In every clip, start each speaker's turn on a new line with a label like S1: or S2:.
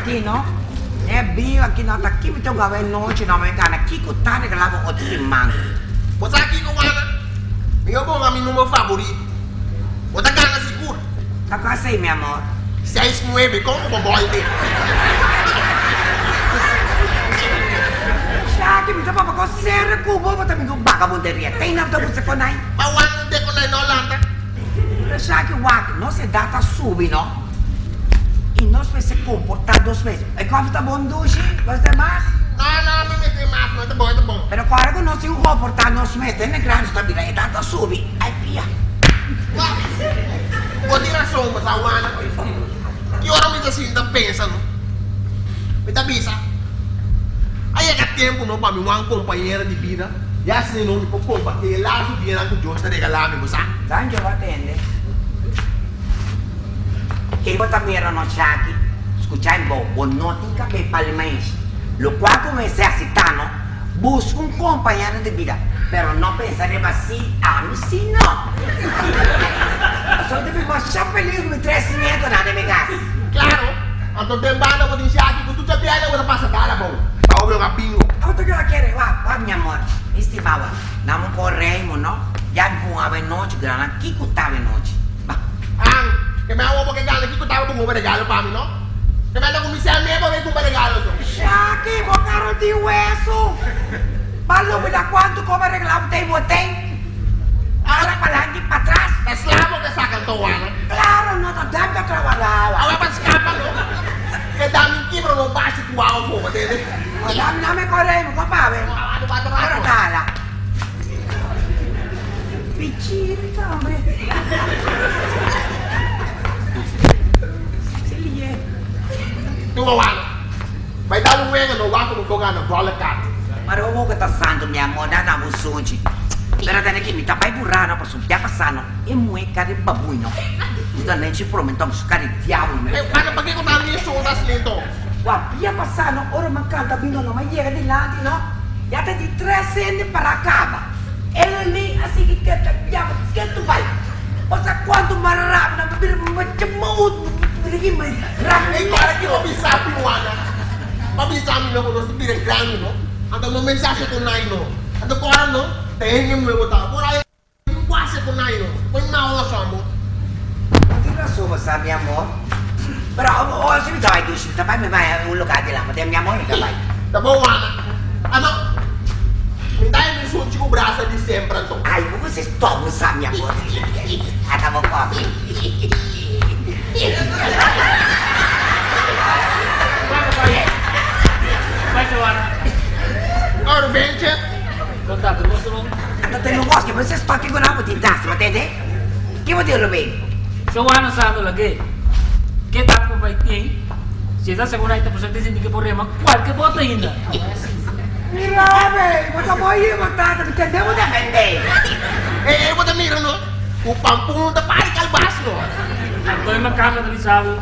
S1: aki no, e biño aki no ta ki mi ta gawe nochi no mi gana kiko ta regala bo otro siman.
S2: Bo sa kiko Juana? Mi a bonga mi number favorito. Bo ta gana sigur.
S1: Ta kua esei mi amor?
S2: Seis nuebe, kon ku bo bolte?
S1: Shaki, mi ta papia kon serio ku bo, bo ta bin ku bagabunderia. Tei nan ta buska konai.
S2: Pa Juana te konai no lanta.
S1: Pero esaki wak, nos edat a subi no, i nos mester komportá nos mes. E kòfi ta bon dushi, los demas?
S2: No, no, mi mester mas no, e ta bon, e ta bon.
S1: Pero kòrda ku nos tin ku komportá nos mes, den e gran nos ta bira, edat a subi, ai pia.
S2: Wak, bo tin rason, bo sa Juana. Ki ora mi ta sinta pensa no, mi ta bisa, a yega tempu no pa mi wan kompañera di bida. Ya asina no mi por comparti e lazo dianan cu Dios ta regala mi, bo sa.
S1: Dan Jehová tende. Ke bo ta mira nochi aki? Scucha mi bo, bo no tin cabe pali mais. Locual cu mester haci ta no, busca un compañero di bida, pero no pensa riba si ami si no. Pasobra mi ta masha feliz cu mi tres nietonan den mi cas.
S2: Claro, anto den banda bo tin shaki cu tur djabianan bo ta pasa dal abou. Ta obra un apingo.
S1: Abo ta keda kere? Wak, wak mi amor, mi stima wak. Nan bo por reimo no? Ya mi pun awe nochi, grana kiko ta awe nochi? Ba.
S2: An, ke mi awo bo ke gana kiko ta bo kumpra regalo pa mi no? Ke mi anda ku mi sèn me bo ke kumpra regalo so.
S1: Shaki, bo karo tin wesu. Ba lubida kuantu koba regla bo tei bo tei. Para palanti patras.
S2: Ta sla bo ke saka nto wana.
S1: Klaro no ta dam ta trabalao.
S2: Awe pa skapa no. Ke dam in kibra no bashi tu awa for bo tende.
S1: No dam na me kore mi ko pawe. Ora tala. Pichiri tambe. Siliye.
S2: Tuma wana. Bai dal un wenga no wak ku bo gana bola kat.
S1: Mara bo boka ta santu mi amor na na bo sunchi. Pero tene ki mi ta bai burano pasobra ya pasa no e muhe kari babui no. Mi ta nenchi promentong su kari diablo mi.
S2: E wak pakiko ta mi sunta aslinto.
S1: Wak bia pasa no ora mi a kanta bingo no mi a yega dilanti no ya ta di tres hende para kaba. Eleni a sigui keta diablo ketu bai. Bo sa kuantu mara rabia mi bira mi mout mi bira mi rabia.
S2: E kora ki bo bisa piwana pa bisa mi no ku nos ta bira grandi no anto no mensahe ku nai no anto kora no ta hende muhe bo ta por ai wase ku nai no pon maoso amo.
S1: Bo tin rason bo sa mi amor pero ora si mi ta bai dushi mi ta bai mi bai un lugar di lama den mi amor mi ta bai.
S2: Ta bo wana anto mi ta e mesun chi ku brasa di semper anto.
S1: Ai bo mester stop bo sa mi amor ata bo koki.
S2: Ora benche.
S1: Ata tene un koski bo mester stop kiko nan bo tin tas bo tende ki bo tin Rubén.
S3: Joana sa no lag'é. Ke ta ku bai tin? Si e ta segura i ta por sertesa di ke por rema kualke boto ainda.
S1: Mira be, bo ta bo yu bo tata, mi tende bo defendé.
S2: E e bo ta mira no, ku pampun ta pari kalbas no.
S3: Anto e makamba ta bisa bo,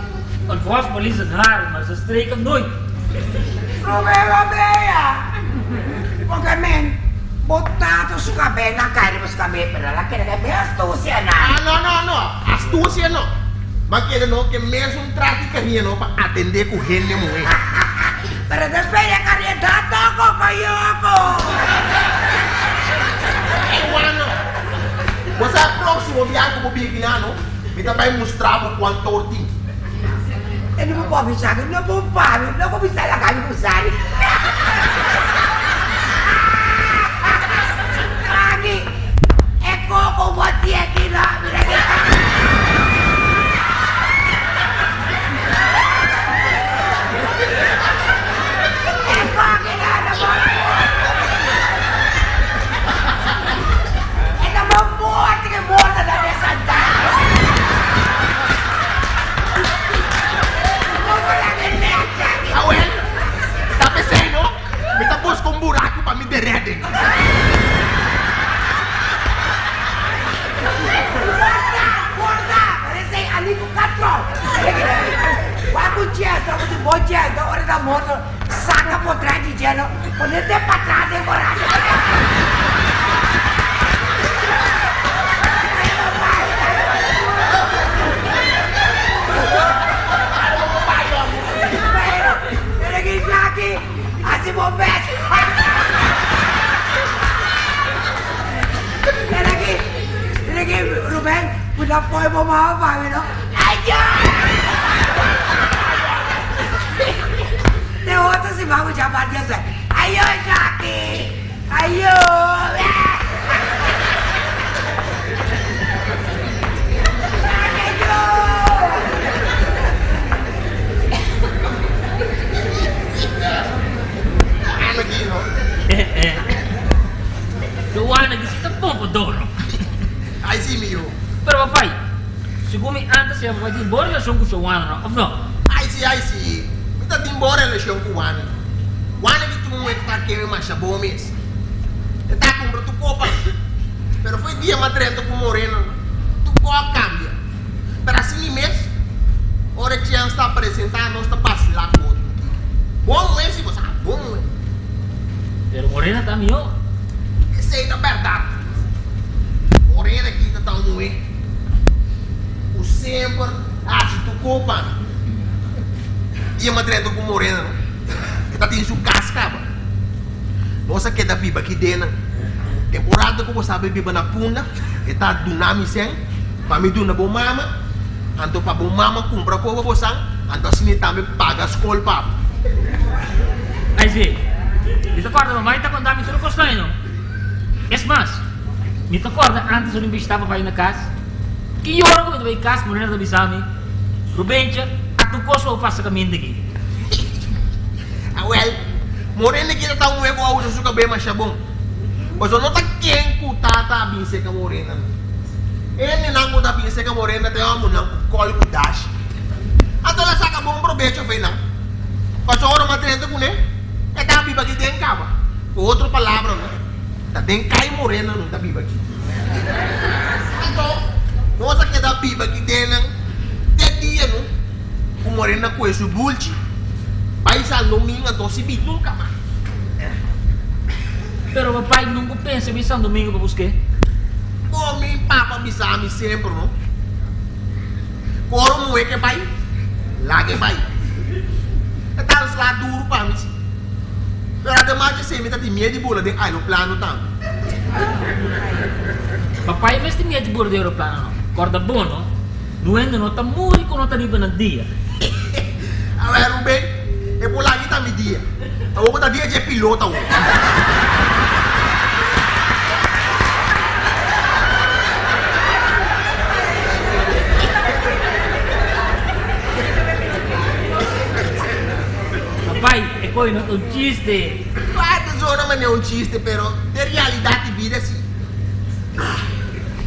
S3: Een vos verliest het haar, maar zijn streken nooit.
S1: Prome bo bea, porque men, bo tata su kabé na kai riba su kabé, pero el a kere ke be astucia nan.
S2: Ah no no no, astucia no. Ma kere no ke mesun trati karia no pa atendé ku hende muhé.
S1: Pero despues e karia da toko koyoko.
S2: Ey wano, bo sa e próximo biaha ku bo bini kina no, mi ta bai mustra bo kuan tor tin.
S1: E no por bisa mi, no por pa mi, no por bisa laga mi ku sali. Aki, e koko bo tin aki no, mira aki. E koki no ta bon E ta bon morto ke morto ta den Santana. No por laga e nèchi aki.
S2: Awel, ta p'esei no, mi ta buska un buraku pa mi der'é den.
S1: Corta! Corta! Parece Ali cu Catro. Wak un chest, abo tin bon chest, no? Ora ta morto, saca potret di dje, no? Ponete patras den boracho. Ruben, bo ta poi bo mama pa mi no. Ayo! Te otro siman bo ya bati asai. Ayo Jackie! Ayo! Jackie ayo!
S2: Ano ki no?
S3: Joana di si ta bon pa doro.
S2: Ai si mi yu.
S3: Pero papai, segun mi antes ya papai tin bon relashon ku Joana no, of no?
S2: Ai si, ai si. Mi ta tin bon relashon ku Wani. Wani di tur muhé ku ta kere masha bon mes. E ta kumpra tur kopa. Pero foi dia m'a drenta ku Moreno no, tur ko a kambia. Pero asina mes, ora e chèns ta presentá nos ta basilá ku otro un tiki. Bon muhé si bo sa, bon muhé.
S3: Pero Morena ta mihó.
S2: Esei ta bèrdat. Morena aki ta ta un muhé ku semper a hasi tur ko pa mi. Dia m'a drenta ku Morena no, e ta tin su kas kaba. Nos a keda biba aki den nan. Temporada ku bo sa bai biba na Punda, e ta duna mi sèn pa mi duna bo mama, anto pa bo mama kumpra koba bo san, anto asina e tambe paga skol pa bo.
S3: Ai si, mi ta kòrda mamai ta konta mi tur kosnan ei no. Es mas, mi ta kòrda ántes ora mi bishitá papai na kas, ki ora ku mi ta bai kas Morena ta bisa mi, Rubencha, a tur kos ku a pasa kaminda aki.
S2: Awèl, Morena ki ta ta un muhé ku a usa su kabei masha bon. Pasobra no ta ken ku ta ta bin seka Morena no. Hendenan ku ta bin seka Morena ta e hòmbernan ku kòl ku dashi. Anto el a saka bon probecho fei nan. Pasobra ora m'a drenta kuné, e ta biba aki den kaba. Ku otro palabra no, ta den kai Morena no ta biba aki. Anto, nos a keda biba aki den nan te dia no ku Morena kohe su bulchi bai San Domingo anto si bin nunka mas.
S3: Pero papai nunka pensa bin San Domingo pa busk'é.
S2: Bo mi papa bisa mi semper no, ku ora un muhé ke bai, laga e bai. E ta un sla duru pa mi si. Pero ademas di esei mi ta tin miedu di bula den aeroplano tambe.
S3: Papai mes tin miedu di bula den aeroplano no. Korda bon no, Nuende no ta muri ku no ta riba nan dia.
S2: Awor Ruben, e por laga ta mi dia. Awor ku ta dia dje pilot awor.
S3: Papai, e koe no ta un chiste.
S2: Claro ta zona manera un chiste, pero den realidat di bida si.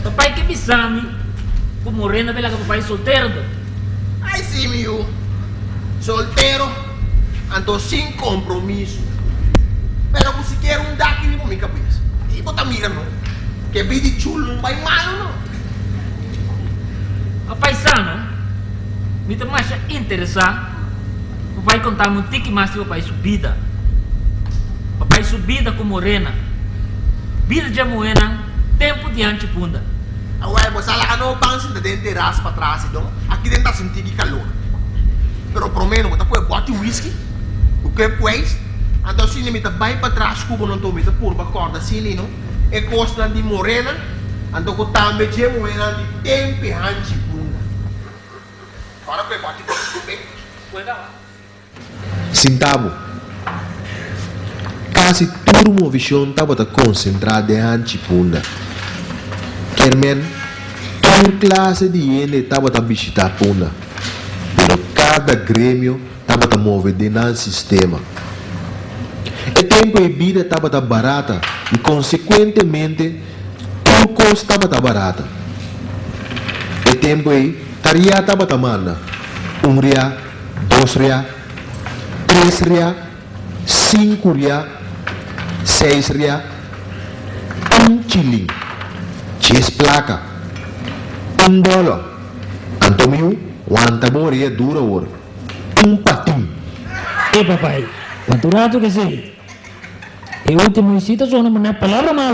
S3: Papai ke bisa mi ku Morena be laga papai soltero anto.
S2: Ai si mi yu, soltero anto sin kompromiso, pero ku sikiera un daki riba mi kabes. I bo ta mira no, ke bidi chul no bai malu no.
S3: Papai sa no, mi ta masha interesá pa bai konta mi un tiki mas di papai su bida. Papai su bida ku Morena. Bida dje muhénan tempu di hanchi punda.
S2: Awel, bo sa laga no ban sinta den teras patras i don, aki den ta sinti ki kalor. Pero promé no bo ta kohe bòti whisky ku ke kueis, anto asina mi ta bai patras ku bo no anto mi ta purba kòrda asina i no e kosnan di Morena, anto ku tambe dje muhénan di tempi hanchi punda. Ora kohe bòti whisky ku be.
S4: Sinta bo. Kasi tur movishon tabata konsentrá den hanchi Punda. Kermen, tur klase di hende tabata bishitá Punda, pero kada gremio tabata move den nan sistema. E tempu ei bida tabata barata i konsekuentemente tur kos tabata barata. E tempu ei taria tabata manda, un ria, dos ria, tres ria, sinku ria, seis ria, un chilin, djes plaka, un dòlò. Anto miu, wanta bo orea duru awor, un patin.
S3: E papai, cuanto rato ke sei? E ultimo isita sona manera palabra malo.